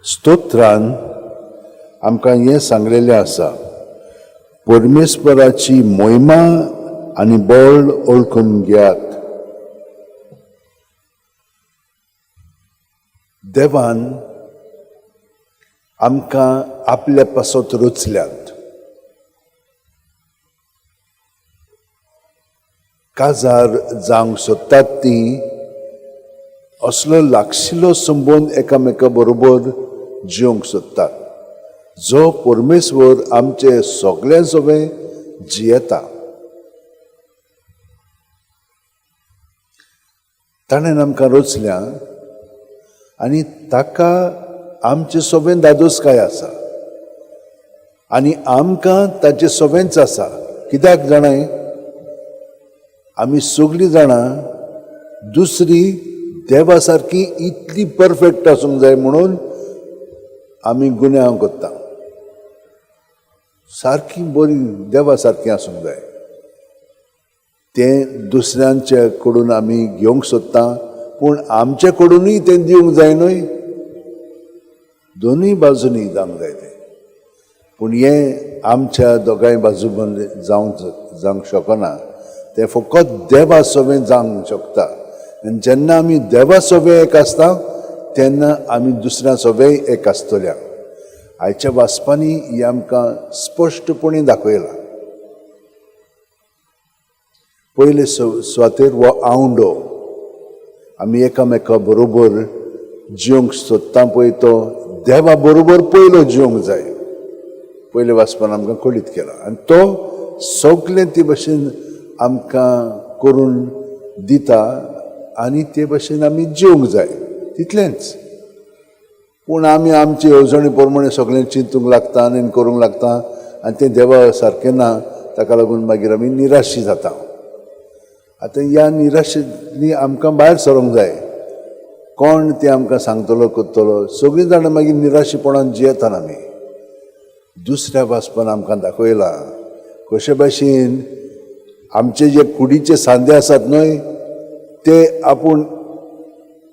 स्तोत्रान आमकां हें सांगलेलें आसा, परमेश्वराची मोहिमा आनी बळ ओळखून घेयात. देवान आमकां आपल्या पासत रचल्यात. काजार जावंक सोदतात तीं असलो लागशिल्लो संबंद एकामेका बरोबर जिवंक सोदतात, जो परमेश्वर आमचे सगळ्यां सवें जियेता. ताणें आमकां रचल्या आनी ताका आमचे सवें दादोसकाय आसा आनी आमकां ताचे सवेंच आसा. कित्याक जाणाय, आमी सगळीं जाणां दुसरी देवा सारकी इतली परफेक्ट आसूंक जाय म्हणून आमी गुन्यांव करता. सारकी बरी देवा सारकी आसूंक जाय, तें दुसऱ्यांचे कडून आमी घेवंक सोदता, पूण आमचे कडूनय तें दिवंक जाय न्हय. दोनूय बाजूंनी जावंक जाय तें, पूण हें आमच्या दोगांय बाजू जावंक शकना. तें फकत देवा सवें जावंक शकता. आनी जेन्ना आमी देवा सवें एक आसता तेन्ना आमी दुसऱ्या सवें एक आसतल्या. आयच्या वाचपांनी हें आमकां स्पश्टपणी दाखयलां. पयले सुवातेर हो आवंडो आमी एकामेका बरोबर जिवंक सोदता पळय, तो देवा बरोबर पयलो जिवंक जाय. पयले वाचपान आमकां कळीत केला आनी तो सगलें ते भशेन आमकां करून दिता आनी ते भशेन आमी जिवंक जाय, तितलेंच. पूण आमी आमचे येवजणे प्रमाणे सगळें चिंतूंक लागता आनी करूंक लागता आनी तें देवा सारकें ना, ताका लागून मागीर आमी निराशी जाता. आतां ह्या निराशेंतली आमकां भायर सरोंक जाय. कोण तें आमकां सांगतलो करतलो? सगळीं जाणां मागीर निराशेपणान जियेतात आमी. दुसऱ्या वाचपान आमकां दाखयलां कशे भाशेन आमचे जे कुडीचे सांदे आसात न्हय, ते आपूण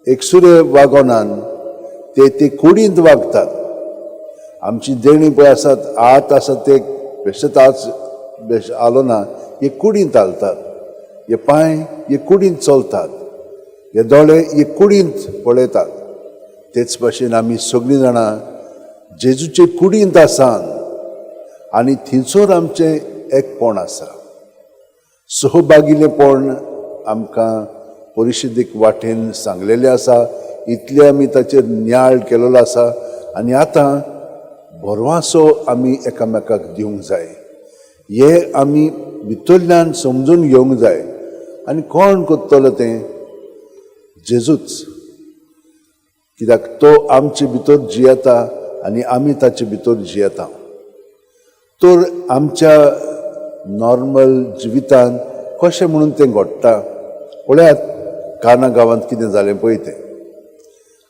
एकसुरे वागोनान ते ते कुडींत वागतात. आमची देणी पळय आसात, हात आसात ते बेश्टेच आज बेश्टे हालना, हे कुडींत हालतात. हे पांय हे कुडींत चलतात, हे दोळे हे कुडींत पळयतात. तेच भाशेन आमी सगळीं जाणां जेजूचे कुडींत आसान आनी थंयसर आमचें एकपण आसा. सहभागिलेपण आमकां परिशदेक वाटेन सांगलेलें आसा. इतलें आमी ताचेर नियाळ केलेलो आसा आनी आतां भरवासो आमी एकामेकाक दिवंक जाय. हे आमी भितरल्यान समजून घेवंक जाय. आनी कोण करतलो तें? जेजूच. कित्याक तो आमचे भितर जियेता आनी आमी ताचे भितर जियेता. तर आमच्या नॉर्मल जिवितान कशें म्हणून तें घडटा पळयात. काना गांवांत कितें जालें पळय तें.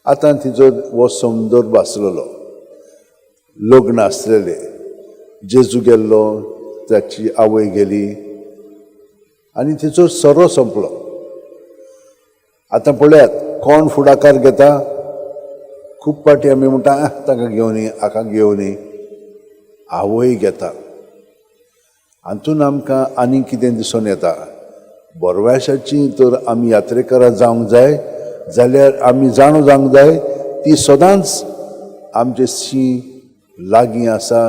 आतां तिचो हो संदर्भ आसलेलो, लग्न आसलेलें, जेजू गेल्लो, ताची आवय गेली आनी तिचो सोरो सोंपलो. आतां पळयात कोण फुडाकार घेता. खूब फावटी आमी म्हणटा, ताका घेवनी, हाका घेवनी. आवय घेता. हातून आमकां आनी कितें दिसून येता? बोरव्याशाची तर आमी यात्रेकरां जावंक जाय जाल्यार आमी जाणू जावंक जाय ती सदांच आमचे शी लागीं आसा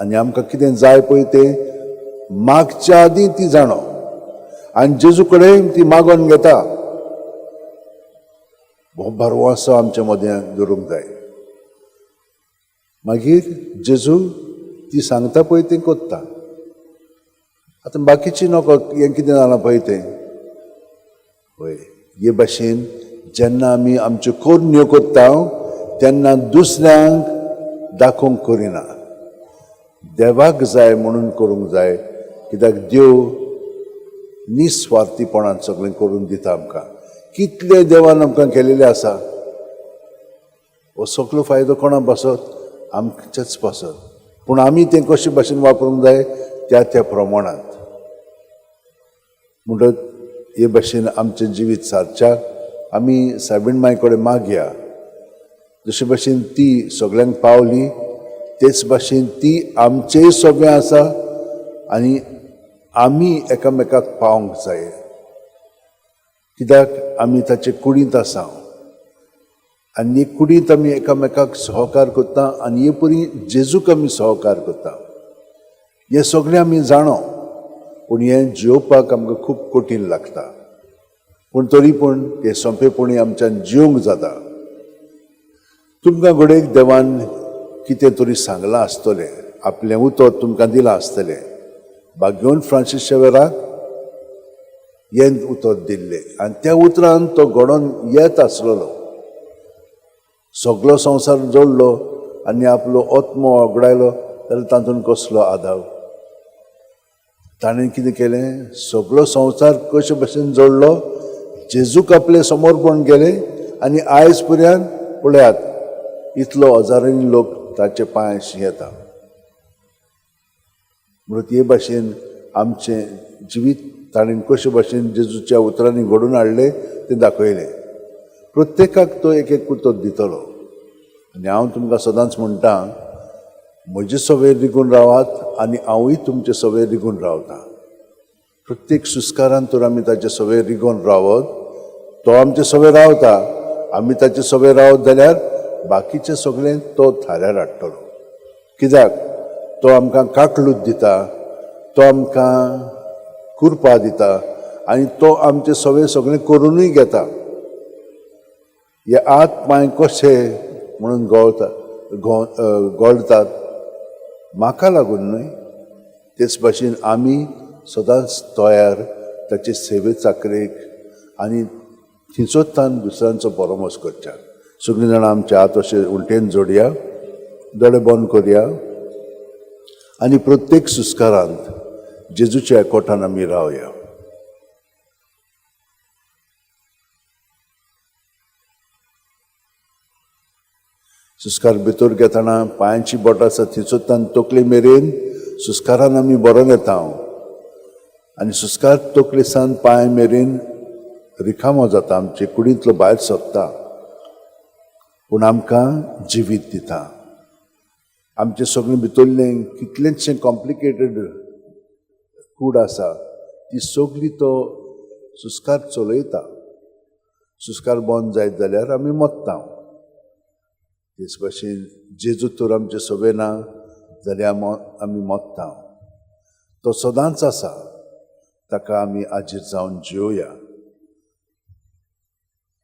आनी आमकां कितें जाय पळय तें मागच्या आदीं ती जाणो आनी जेजू कडेन ती मागोन घेता. हो भरवंसो आमच्या मदें दवरूंक जाय. मागीर जेजू ती सांगता पळय तें कोत्ता. आतां बाकीची नको, हें कितें जालां पळय तें. पळय हे भाशेन जेन्ना आमी आमच्यो करण्यो कोत्ता तेन्ना दुसऱ्यांक दाखोवंक करिना, देवाक जाय म्हणून करूंक जाय. कित्याक देव निस्वार्थीपणान सगळें करून दिता आमकां. कितले देवान आमकां केलेलें आसा. हो सगलो फायदो कोणा पासत? आमचेच पासत. पूण आमी तें कशे भाशेन वापरूंक जाय त्या त्या प्रमाणांत. म्हणटच हे भाशेन आमचें जिवीत सारच्याक आमी सायबीण माय कडेन मागया. जशे भाशेन ती सगळ्यांक पावली तेच भाशेन ती आमचेय सगळें आसा आनी आमी एकामेकाक पावंक जाय, कित्याक आमी ताचे कुडींत आसा आनी कुडींत आमी एकामेकाक सहकार करता आनी हे परी जेजूक आमी सहकार करता. हें सगळें आमी जाणो, पूण हें जियोवपाक आमकां खूब कठीण लागता, पूण तरी पूण तें सोंपेपणी आमच्यान जिवंक जाता. तुमकां घडयेक देवान कितें तरी सांगलां आसतलें, आपलें उतर तुमकां दिलां आसतलें. भाग्योन फ्रांसीस शेवेराक हें उतर दिल्लें आनी त्या उतरान तो घडोवन येत आसलेलो. सगलो संवसार जोडलो आनी आपलो आत्मो वगडायलो जाल्यार तातूंत कसलो आदाव? ताणें कितें केलें? सगलो संवसार कशे भशेन जोडलो, जेजूक आपलें समर्पण केलें आनी आयज पर्यंत पळयात इतलो हजारांनी लोक ताचे पांयाशी येता. म्हणून ते भाशेन आमचें जिवीत ताणें कशे भाशेन जेजूच्या उतरांनी घडोवन हाडलें तें दाखयलें. प्रत्येकाक तो एक एक उतर दितलो. आनी हांव तुमकां सदांच म्हणटा, म्हजे सवय रिगून रावात आनी हांवूय तुमचे सवय रिगून रावता. प्रत्येक सुस्कारान तर आमी ताचे सवय रिगोवन रावत, तो आमचे सवय रावता, आमी ताचे सवय रावत जाल्यार बाकीचें सगळें तो थाऱ्यार हाडटलो. कित्याक तो आमकां काकलूत दिता, तो आमकां कुरपा दिता आनी तो आमचे सवय सगळें करुनूय घेता. हे हात पांय कशे म्हणून गळता गळतात म्हाका लागून न्हय, तेच भाशेन आमी सदांच तयार ताचे सेवे चाकरेक आनी थिंचोत्तान दुसऱ्यांचो बरोमोस करच्याक. सगळीं जाणां आमचे हात अशे उलटेन जोडया, दोळे बंद करया आनी प्रत्येक सुस्कारांत जेजूच्या एकवटान आमी रावया. सुस्कार भितर घेतना पांयांची बोटां आसा थिंचोत्तान तकले मेरेन सुस्कारान आमी बरोवन येता आनी सुस्कार तकले सान पांय मेरेन रिकामो जाता, आमचे कुडींतलो भायर सोदता, पूण आमकां जिवीत दिता. आमचें सगळें भितरलें कितलेंचशें कॉम्प्लिकेटेड कूड आसा ती सगळी तो सुस्कार चलयता. सुस्कार बंद जायत जाल्यार आमी मत्ता. तेच भाशेन जेजू तर आमचें सवय ना जाल्यार आमी मत्ता. तो सदांच आसा, ताका आमी आजीर जावन जियोया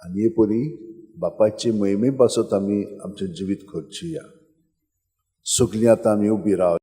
आनी हे परी बापायचे मोहिमे पासत आमी आमचें जिवीत खर्चुया. सगळीं आतां आमी उबी राव.